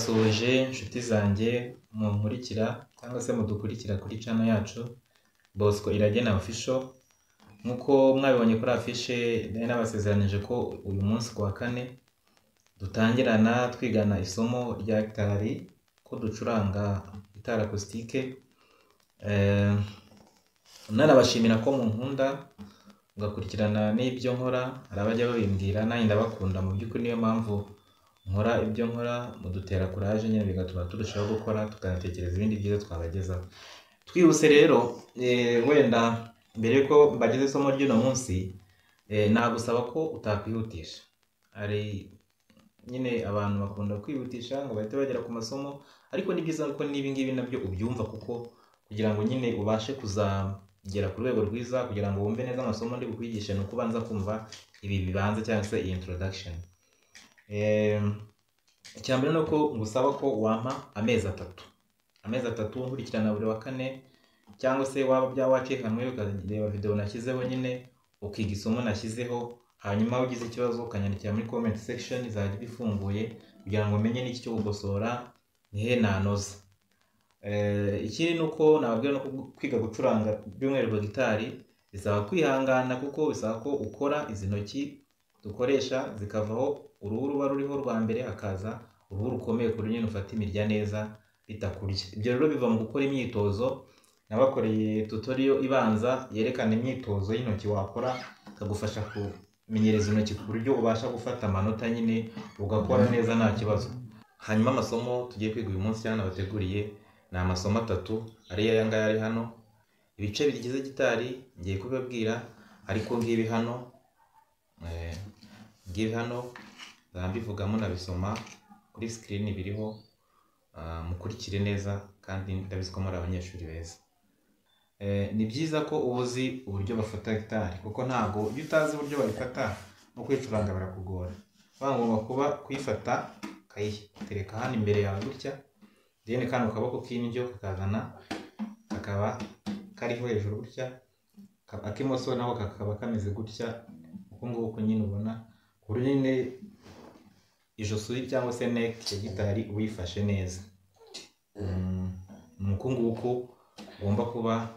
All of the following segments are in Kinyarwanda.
Ndabasuhuje inshuti zanjye munkurikira cyangwa se mudukurikira kuri channel yacu Bosco Iragena Official. Nk'uko mwabibonye kuri afishe, nari nabasezeranije ko uyu munsi ku wa kane dutangirana twigana isomo rya gitari, ko ducuranga gitari acoustique. Nanabashimira ko munkunda mugakurikirana n'ibyo nkora. Hari abajya babimbwira, nanjye ndabakunda mu by'ukuri, niyo mpamvu nkora ibyo nkora. Mudutera courage nyine, bigatuma turushaho gukora, tukanatekereza ibindi byiza twabagezaho. Twihuse rero, wenda mbere yuko mbageze isomo ry'uno munsi, nagusaba ko utakwihutisha. Hari nyine abantu bakunda kwihutisha ngo bahite bagera ku masomo, ariko ni byiza ko n'ibi ngibi nabyo ubyumva, kuko kugira ngo nyine ubashe kuzagera ku rwego rwiza, kugira ngo wumve neza amasomo ndi bukwigishe, ni uko ubanza kumva ibi bibanza cyangwa se iyi introduction. Icya mbere ni uko ngusaba ko wampa amezi 3, amezi 3 nkurikirana buri wa kane, cyangwa se waba byaba wacikanwe ukareba video nashyizeho nyine, ukiga isomo nashyizeho. Hanyuma ugize ikibazo ukanyandikira muri comment section, izajya iba ifunguye kugira ngo umenye n'iki cyo gukosora, nihe nanoza. Ikindi ni uko nababwira no kwiga gucuranga by'umwihariko gitari bisaba kwihangana, kuko bisaba ko ukora izi ntoki dukoresha zikavaho uruhu ruba ruriho rwa mbere, hakaza uruhu rukomeye ku buryo nyine ufata imirya neza bitakurya. Ibyo rero biva mu gukora imyitozo. Nabakoreye tutorial ibanza yerekana imyitozo y'intoki wakora, ikagufasha kumenyereza intoki ku buryo ubasha gufata amanota nyine ugakora neza nta kibazo. Hanyuma amasomo tugiye kwiga uyu munsi cyangwa nabateguriye ni amasomo 3, ariyo aya ngaya ari hano. Ibice bigize gitari ngiye kubibabwira, ariko ngibi hano, ngibi hano nzaba munabisoma kuri screen biriho, mukurikire neza kandi ndabizi ko muri abanyeshuri beza. Ni byiza ko uba uzi uburyo bafata gitari, kuko ntabwo iyo utazi uburyo bayifata no kwicuranga birakugora. Ngomba kuba kuyifata ukayitereka hano imbere yawe gutya, then kano kaboko k'indyo kakazana kakaba kariho hejuru gutya, ak'imoso naho kakaba kameze gutya, uko nguko nyine ubona, ku buryo nyine ijosi cyangwa se neck ya gitari uyifashe neza. Ni uku nguku ugomba kuba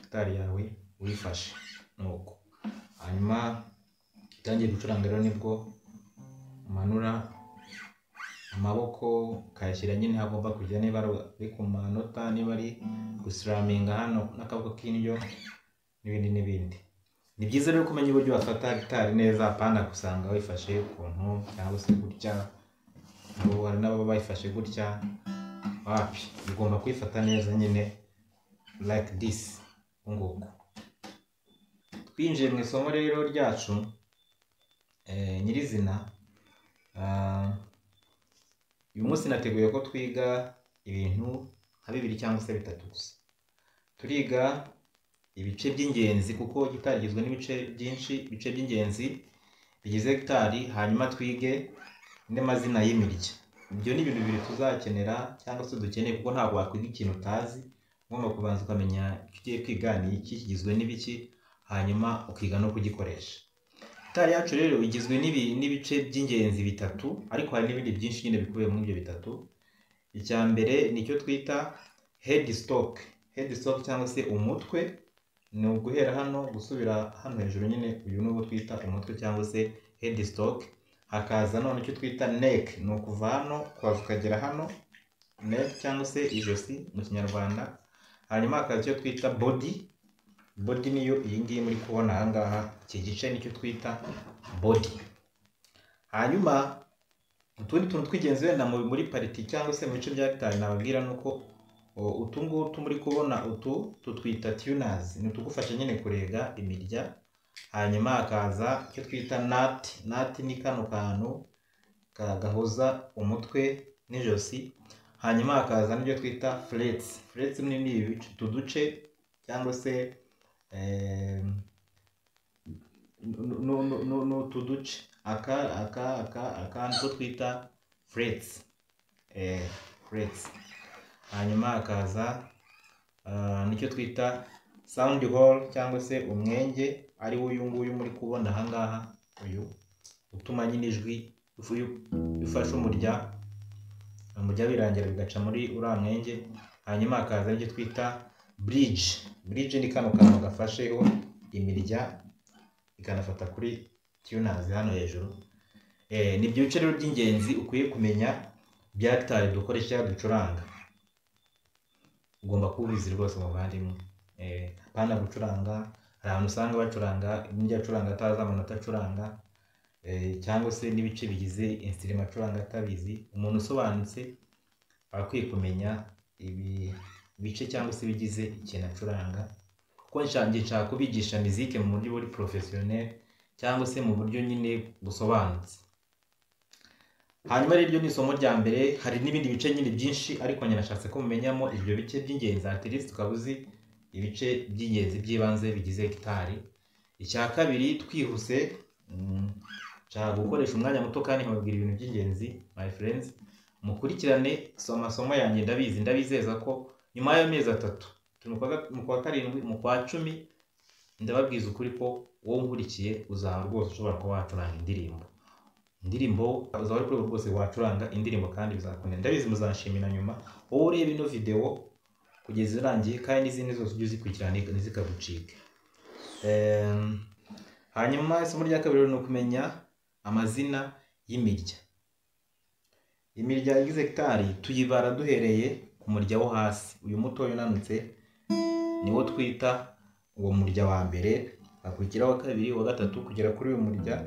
gitari yawe uyifashe, ni uko. Hanyuma utangiye gucuranga rero, nibwo umanura amaboko ukayashyira nyine aho agomba kujya, niba ari ku manota, niba ari gustrumminga hano n'akaboko k'indyo, n'ibindi n'ibindi. Ni byiza rero kumenya uburyo wafata gitari neza, apana gusanga wifashe ukuntu cyangwa se gutya, ubu hari n'ababa bayifashe gutya, wapi, ugomba kuyifata neza nyine like this, uku nguku. Twinjiye mu isomo rero ryacu nyirizina. Uyu munsi nateguye ko twiga ibintu nka 2 cyangwa se 3 gusa. Turiga ibice by'ingenzi, kuko gitari igizwe n'ibice byinshi, ibice by'ingenzi bigize gitari, hanyuma twige n'amazina y'imirya. Ibyo ni ibintu bibiri tuzakenera cyangwa se dukeneye, kuko ntabwo wakwiga ikintu utazi. Ugomba kubanza ukamenya icyo ugiye kwiga ni iki, kigizwe n'ibiki, hanyuma ukiga no kugikoresha. Gitari yacu rero igizwe n'ibice by'ingenzi 3, ariko hari n'ibindi byinshi nyine bikubiye muri ibyo 3. Icya mbere nicyo twita headstock. Headstock cyangwa se umutwe, ni uguhera hano gusubira hano hejuru nyine, uyu ni uwo twita umutwe cyangwa se headstock. Hakaza none icyo twita neck, ni ukuva hano kuza ukagera hano, neck cyangwa se ijosi mu Kinyarwanda. Hanyuma hakaza icyo twita body. Body niyo iyi ngiyi muri kubona aha ngaha, iki gice nicyo twita body. Hanyuma utundi tuntu tw'ingenzi wenda muri partie cyangwa se mu bice bya gitari nababwira ni uko utu ngutu muri kubona utu tutwita tuners, ni utugufasha nyine kurega imirya. Hanyuma hakaza icyo twita nut. Nut ni kano kantu gahuza umutwe n'ijosi. Hanyuma hakaza n'ibyo twita frets. Frets ni utu duce cyangwa se ni utu duce, aka aka aka aka nitwo twita frets, frets. Hanyuma hakaza nicyo twita sound hole cyangwa se umwenge, ari wo uyu nguyu muri kubona aha ngaha, uyu utuma nyine ijwi ufashe umurya. Ni umurya birangira bigaca muri uriya mwenge. Hanyuma hakaza n'icyo twita bridge. Bridge ni kano kantu gafasheho imirya ikanafata kuri tuners hano hejuru. Ni ibyo bice rero by'ingenzi ukwiye kumenya bya gitari dukoresha ducuranga. Ugomba kuba ubizi rwose muvandimwe. Apana gucuranga, hari ahantu usanga bacuranga imirya acuranga atazi amanota acuranga, cyangwa se n'ibice bigize instrument acuranga atabizi. Umuntu usobanutse aba akwiye kumenya ibi bice cyangwa se ibigize ikintu acuranga, kuko nshaka kubigisha muzike mu buryo buri professionnel cyangwa se mu buryo nyine busobanutse. Hanyuma rero iryo ni isomo rya mbere, hari n'ibindi bice nyine byinshi, ariko njye nashatse ko mumenyamo ibyo bice by'ingenzi, at least ukaba uzi ibice by'ingenzi by'ibanze bigize gitari. Icya kabiri twihuse, nshaka gukoresha umwanya muto kandi nkababwira ibintu by'ingenzi my friends. Mukurikirane amasomo yanjye, ndabizi, ndabizeza ko nyuma y'amezi 3, turi mu kwa 7, mu kwa 10, ndababwiza ukuri ko wowe unkurikiye uzaba rwose ushobora kuba wacuranga indirimbo. Indirimbo uzaba uri kuri rwose wacuranga indirimbo kandi bizakunda. Ndabizi muzanshimira nyuma. Wowe ureba ino video kugeza irangiye, kandi n'izindi zose ujye uzikurikirana ntizikagucike. Hanyuma isomo rya kabiri ni ukumenya amazina y'imirya. Imirya igize gitari tuyibara duhereye ku murya wo hasi. Uyu mutoya unanutse niwo twita uwo murya wa mbere, hakurikiraho wa kabiri, wa gatatu, kugera kuri uyu murya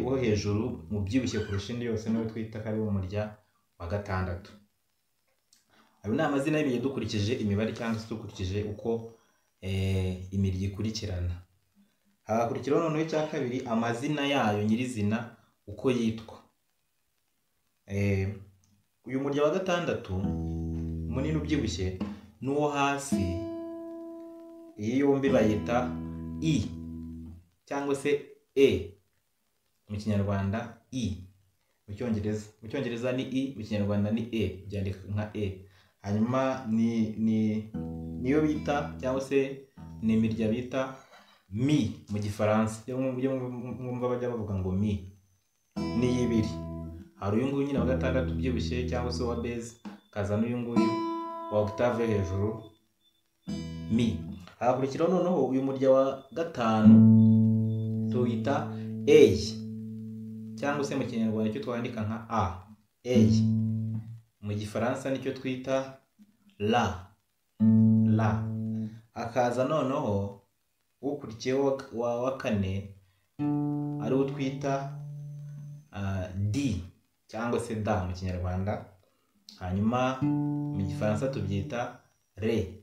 wo hejuru mu byibushye kurusha indi yose, niwo twita ko ari wo murya wa gatandatu. Ayo ni amazina y'imirya dukurikije imibare cyangwa se dukurikije uko imirya ikurikirana. Hagakurikiraho noneho icya kabiri, amazina yayo nyirizina uko yitwa. Uyu murya wa gatandatu munini ubyibushye n'uwo hasi, iyi yombi bayita I cyangwa se E mu Kinyarwanda, I mu Cyongereza. Mu Cyongereza ni I, mu Kinyarwanda ni E, byandika nka E. Hanyuma ni niyo bita cyangwa se ni imirya bita mi mu Gifaransa. Iyo mwumva bajya bavuga ngo mi, ni ibiri. Hari uyu nguyu nyine wa gatandatu ubyibushye cyangwa se wa bass, kaza n'uyu nguyu wa octave hejuru mi. Hakurikiraho noneho uyu murya wa gatanu tuwita A cyangwa se mu Kinyarwanda icyo twandika nka A, A. Mu Gifaransa nicyo twita la, la. Hakaza noneho ukurikiyeho wa kane ariwo twita D cyangwa se D mu Kinyarwanda. Hanyuma mu Gifaransa tubyita re.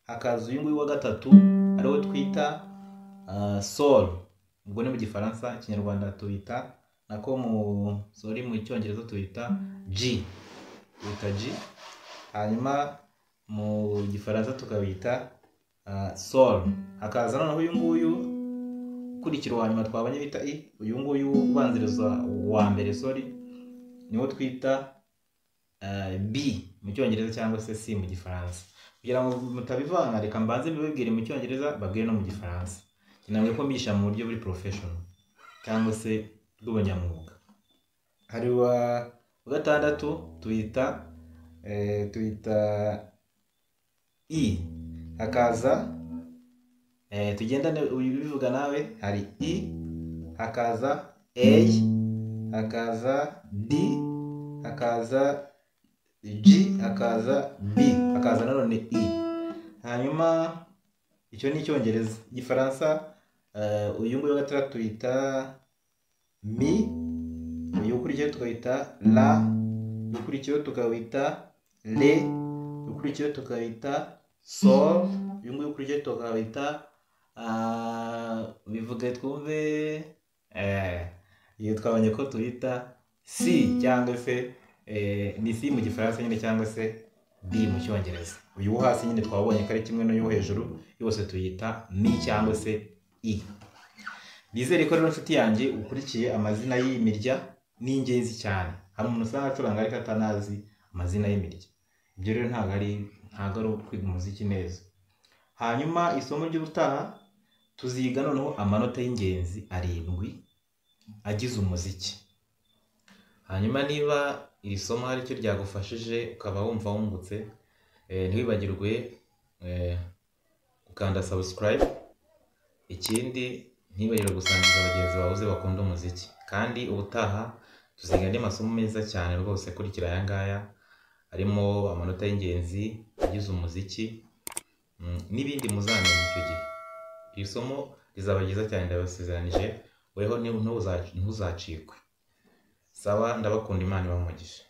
Hakaza uyu nguyu wa gatatu ariwo twita sol. Ubwo ni mu Gifaransa, Ikinyarwanda tuyita nako mu sorry mu Cyongereza tuyita G, tuyita G. Hanyuma mu Gifaransa tukabita sol. Hakaza noneho uyu nguyu ukurikira uwa nyuma twabonye bita I, uyu nguyu ubanziriza uwa mbere sorry, niwo twita B mu Cyongereza cyangwa se C mu Gifaransa. Kugira ngo mutabivanga reka mbanze mbibabwire mu Cyongereza babwire no mu Gifaransa. Ntabwo ko mbigisha mu buryo buri professional cyangwa se bw'ubunyamwuga. Hari wa gatandatu tuyita I. Hakaza tugendane ubivuga nawe, hari I, hakaza A, hakaza D, hakaza G, hakaza B, hakaza nanone I. Hanyuma icyo ni Icyongereza. Igifaransa uyu nguyu wa gatandatu tuyita mi, uyu ukurikiyeho tukawita la, uyu ukurikiyeho tukawita le, uyu ukurikiyeho tukawita sol, uyu nguyu ukurikiyeho tukawita bivuge twumve, iyo twabonye ko tuyita si cyangwa se ni si mu Gifaransa nyine cyangwa se D mu Cyongereza. Uyu wo hasi nyine twabonye ko ari kimwe n'uyu hejuru, yose tuyita mi cyangwa se I. Nizere ko rero nshuti yanjye ukurikiye amazina y'imirya ni ingenzi cyane. Hari umuntu usanga acuranga ariko atanazi amazina y'imirya. Ibyo rero ntabwo ari ukwiga umuziki neza. Hanyuma isomo ry'ubutaha tuziga noneho amanota y'ingenzi 7 agize umuziki. Hanyuma niba iri somo hari icyo ryagufashije, ukaba wumva wungutse, ntiwibagirwe gukanda subscribe. Ikindi, ntibagirwe gusangiza bagenzi bawe uzi bakunda umuziki. Kandi ubutaha tuziga andi masomo meza cyane rwose akurikira aya ngaya, harimo amanota y'ingenzi agize umuziki, n'ibindi muzamenya icyo gihe. Iri somo rizaba ryiza cyane, ndabasezeranije, weho ntuzacikwe. Sawa, ndabakunda, Imana ibahe umugisha.